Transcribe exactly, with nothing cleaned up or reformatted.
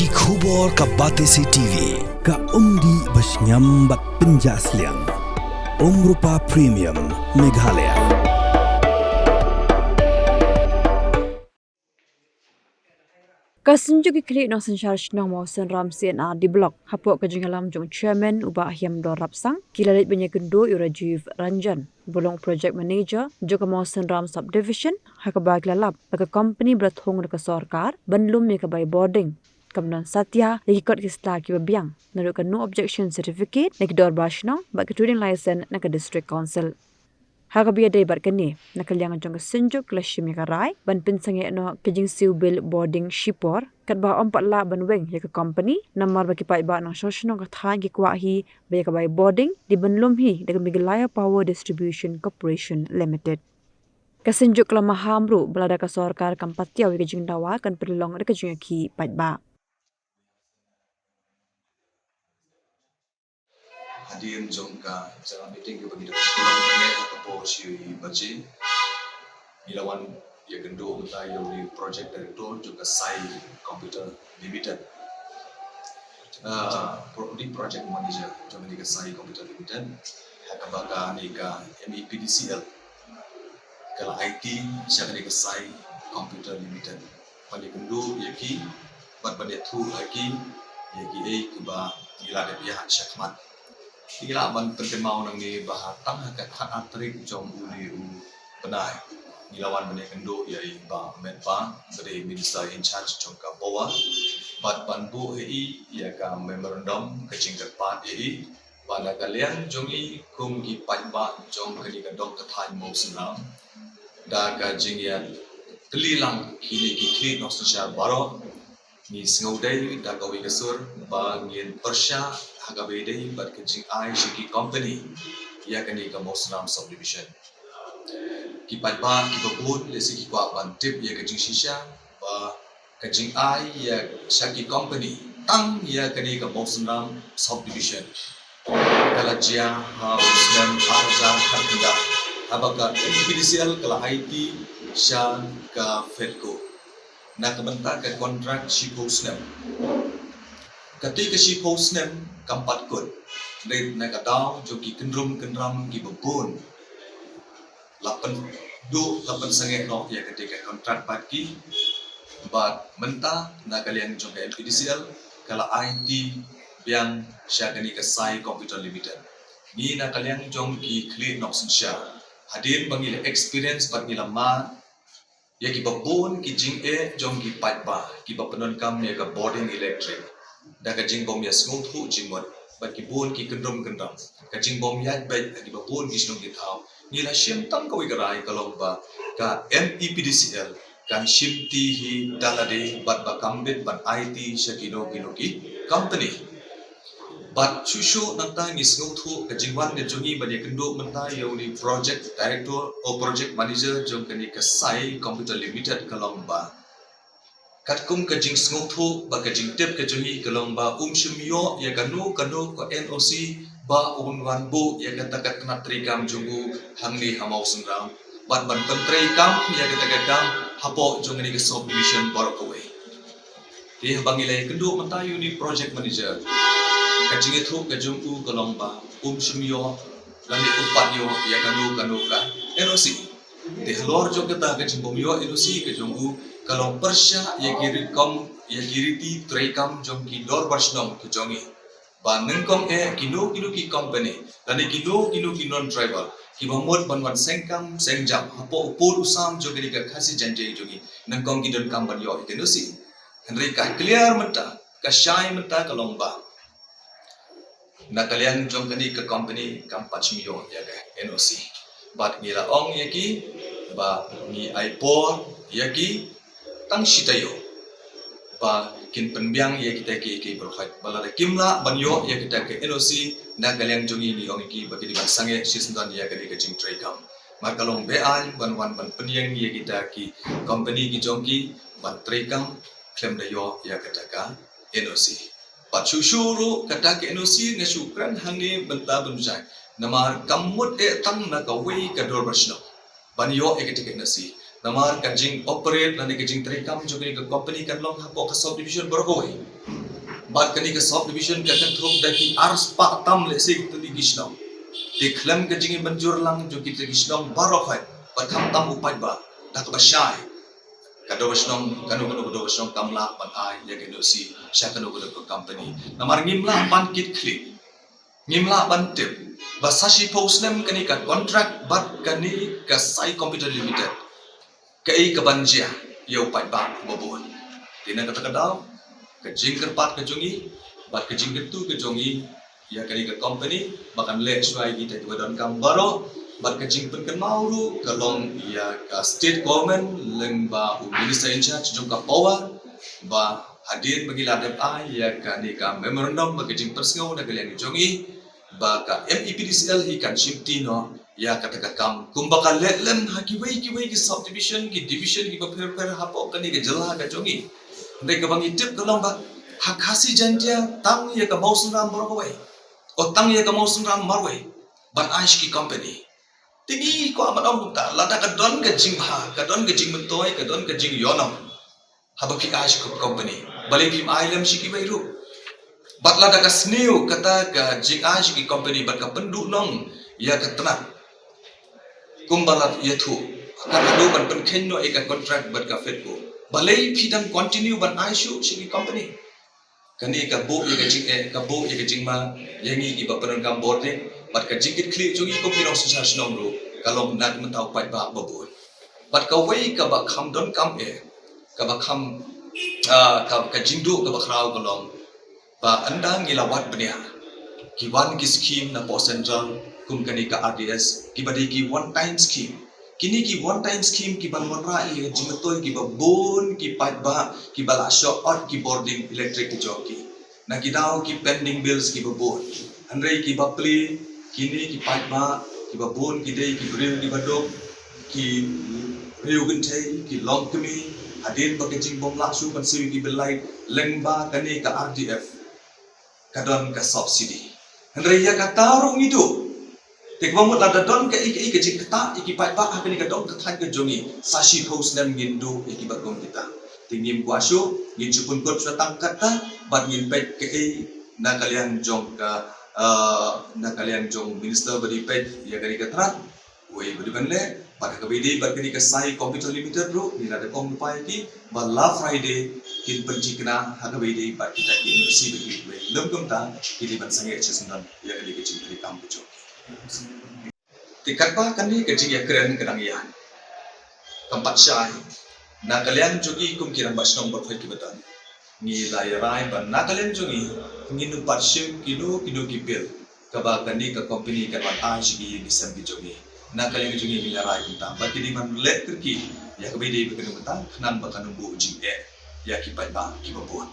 Ki khubor ka Batesi T V, ka umdih ba shngiam bad pynjah sliang. Umrupa Premium, Meghalaya. Ka Synjuk ki Khlieh Nongsynshar Shnong Mawsynram C and R D Block, hapoh ka jingïalam jong Chairman u Bah Hiamdor Rapsang, ki la leit ban ïakynduh ïa u Rajiv Ranjan, ba long Project Manager jong ka Mawsynram Subdivision, ha kaba ki la lap ba ka company ba la thung da ka sorkar ban lum ïa ka bai bording, kam don satia ïa ki kot ki sla kiba biang, naduh ka no objection certificate na ki dorbar shnong bad ka trading license na ka District Council. Ha kaba ïadei bad kane, na ka liang jong ka Synjuk ki la shim ïa ka rai ban pynsangeh noh ka jingsiew bill bording shipor, katba ym pat lah ban weng ïa ka company, namar ba ki paidbah nongshong shnong ka thaiñ ki kwah hi ba ïa ka bai bording dei ban lum hi da ka Meghalaya Power Distribution Corporation Limited. Ka Synjuk ka la maham ruh ba lada ka sorkar kam patiaw ïa ka jingdawa, kan pynlong da ka jingïakhih paidbah. Hadien jong ka general meeting kaba ngi dang pynlong mynne ha ka por shi baje, ngi la wan ïakynduh mynta ïa u Project Director jong ka Sai Computer Limited. Ah, pro-, u Project Manager jong ka Sai Computer Limited, ha kaba kane ka M E P D C L ka la aiti sha kane ka Sai Computer Limited ban ïakynduh ïa ki bad ban ïathuh ha ki ïa kiei kiba ngi la dep ïa shakhmat. Ngi la ban pynkynmaw nangne ba ha tang ha ka khatar tarik jong une u bnai, ngi la wan ban ïakynduh ïa i Bah Metbah, ba dei Minister in charge jong ka Power, bad ban buh ïa i ïa ka memorandum, ka jingkyrpad ïa i ba na ka liang jong ngi kum ki paidbah jong kane ka dong ka thaiñ Mawsynram, da ka jingïatylli lang kine ki khlieh nongsynshar baroh, ngi sngewdei da kawei ka sur ba ngin pyrshah ha kaba ïadei bad ka jingai sha ki company ïa kane ka Mawsynram Subdivision. Ki paidbah kiba bun lehse ki kwah ban tip ïa ka jingshisha ba ka jingai ïa sha ki company tang ïa kane ka Mawsynram Subdivision ka la jia ha u snem ar hajar khatkhyndai, haba ka M E P D C L ka la aiti sha ka FEDCO na ka bynta ka kontrak shiphew snem. Kata ka shiphew snem kam pat kut, hynrei na ka daw jong ki kyndrum kyndram kiba bun, la pynduh, la pynsangeh noh ïa kata ka kontrak bad ki, bad mynta na ka liang jong ka M P D C L ka la aiti biang sha kane ka Sai Computer Limited. Ngi na ka liang jong ki khlieh nongsynshar, hadien ba ngi la experience bad ngi la mad ïa kiba bun ki jingeh jong ki paidbah kiba pyndonkam ïa ka bording electric da ka jingbym ïa sngewthuh jingmut bad ki bun ki kyndrum kyndram, ka jingbym ïaid beit ha kiba bun ki shnong ki thaw, ngi la shim tang kawei ka rai ka long ba ka M E P D C L kan shim ti hi da lade bad ba kam bit ban aiti sha kino kino ki company. Bad shuh shuh nangta ngi sngewthuh ka jingwan ka jong ngi ban ïakynduh mynta ïa une u project director, o project manager jong kane ka Sai Computer Limited ka long ba katkum ka jingsngewthuh bad ka jingtip ka jong ngi ka long ba um shym ïoh ïa kano kano ka N O C ba un wan buh ïa kata ka tnat treikam jong u hangne ha Mawsynram bad ban pyntreikam ïa kata ka kam hapoh jong kane ka subdivision baroh kawei. Te haba ngi la ïakynduh mynta ïa une u project manager, ka jingïathuh ka jong u ka long ba um shym ïoh lane um pat ïoh ïa kano kano ka N O C. Te halor jong kata ka jingbym ïoh N O C ka jong u ka long pyrshah ïa ki riti kam, ïa ki riti treikam jong ki dorbar shnong ka jong ngi. Ba nyngkong eh kino kino ki company lane kino kino ki non tribal kiba mut ban wan seng kam seng jam hapoh u pud u sam jong kane ka Khasi Jaintia jong ngi, nyngkong ki donkam ban ïoh ïa ka N O C. Hynrei ka clear mynta, ka shai mynta ka long ba na ka liang jong kane ka company kam pat shym ïoh ïa ka N O C. Bad ngi la ong ïa ki ba ngi ai por ïa ki tang shi taïew ba kin pynbiang ïa kita kiei kiei baroh, ba lada kim lah ban ïoh ïa kita ki N O C na ka liang jong ngi, ngi ong ïa ki ba ki dei ban sangeh shisyndon ïa kane ka jingtreikam. Namar ka long beaiñ ban wan ban pynïeng ïa kita ki company ki jong ki ban treikam khlem da ïoh ïa kata ka N O C. Bad shuh shuh ruh kata ka N O C nga shu kren hangne mynta ban bujaw, namar kam mut eh tang na kawei ka dorbar shnong ban ïoh ïa kata ka N O C. Namar ka jing operate lane ka jingtrei kam jong kane ka company kan long hapoh ka subdivision baroh kawei. Bad kane ka subdivision ka kynthup da ki arspah tam lehse ki tylli ki shnong. Te khlem ka jingmynjur lang jong ki tylli ki shnong baroh kawei, bad khamtam u paidbah, da kaba shai, ka Dorbar Shnong, kano kano ka Dorbar Shnong kam lah ban ai ïa ka N O C sha kano kano ka company. Namar ngim lah ban kit khlieh, ngim lah ban tip ba sa shiphew snem kane ka contract bad kane ka Sai Computer Limited, kaei kaban jia ïa u paidbah uba bun. Te na kata ka daw, ka jingkyrpad ka jong ngi bad ka jingkyntu ka jong ngi ïa kane ka company ba kan leh shuwa ïa kita kiba donkam baroh, bad ka jingpynkynmaw ruh ka long ïa ka state government lyngba u minister in charge jong ka power, ba hadien ba ngi la dep ai ïa kane ka memorandum bad ka jingpynsngew na ka liang jong ngi, ba ka M E P D C L hi kan shimti noh ïa kata ka kam kumba ka leh lem ha kiwei kiwei ki subdivision, ki division kiba pher pher hapoh kane ka jylla ka jong ngi. Hynrei kaba ngi tip ka long ba ha Khasi Jaintia tang ïa ka Mawsynram baroh kawei, o tang ïa ka Mawsynram marwei ban ai sha ki company. Te ngi kwah ban ong kumta, lada ka don ka jingbha, ka don ka jingmyntoi, ka don ka jingïohnong, haba phi ai sha ki company, balei phim ai lem sha kiwei ruh? Bad lada ka sniew kata ka jingai sha ki company bad ka pynduh noh ïa ka tnat kumba la ïathuh, ka la duh ban pynkheiñ noh ïa ka contract bad ka FEDCO, balei phi dang continue ban ai shuh sha ki company? Kane ka buh ïa ka jingeh, ka buh ïa ka jingma ïa ngi kiba pyndonkam bording, bad ka jingkitkhlieh jong ngi kum ki nongsynshar shnong ruh ka long na ka bynta u paidbah ba bun. Bad kawei kaba kham donkam eh, kaba kham, ah, ka, ka jingduh kaba khraw ka long ba ynda ngi la wad bniah, ki wan ki scheme napoh central kum kane ka R D S, kiba dei ki one time scheme. Kine ki one time scheme kiban wanrah ïa ka jingmyntoi kiba bun ki paidbah kiba la shoh ot ki bording electric ki jong ki. Na ki daw ki pending bills kiba bun. Hynrei kiba plie, kine ki paidbah kiba bun ki dei ki briew kiba duk, ki riew kynthei, ki longkmie, hadien ba ka jingbym lah shuh ban siew ïa ki bill light, lyngba kane ka R D F ka don ka subsidy. Hynrei ïa kata ruh ngi duh. Te kaba mut lada don kaei kaei ka jingktah ïa ki paidbah ha kane ka dong ka thaiñ ka jong ngi, sa shiphew snem ngin duh ïa kiba kum kita. Te ngim kwah shuh, ngin shu pynkut shuwa tang katta, bad ngin peit kaei na ka liang jong ka, ah, na ka liang jong minister ba dei peit ïa kane ka tnat, uei ba dei ban leh, bad ha kaba ïadei bad kane ka Sai Computer Limited ruh, ngi la dep ong lypa ïa ki ba la Friday kin pynthikna ha kaba ïadei bad kita ki N O C ba ki leh lem kumta, ki dei ban sangeh shisyndon ïa kane ka jingtrei kam ka jong ki. Te katba kane ka jingïakren ka dang ïaid, kam pat shai, na ka liang jong ngi kum ki rangbah shnong baroh kiba don, ngi la ïarai ba na ka liang jong ngi ngin ym pat shim kino kino ki bill kaba kane ka company kan wan ai sha ki ïing ki sem ki jong ngi. Na ka liang jong ngi ngi la rai kumta ba ki dei ban leh kyrkieh ïa kaba ïadei bad kane mynta khnang ba kan ym buh jingeh ïa ki paidbah kiba bun.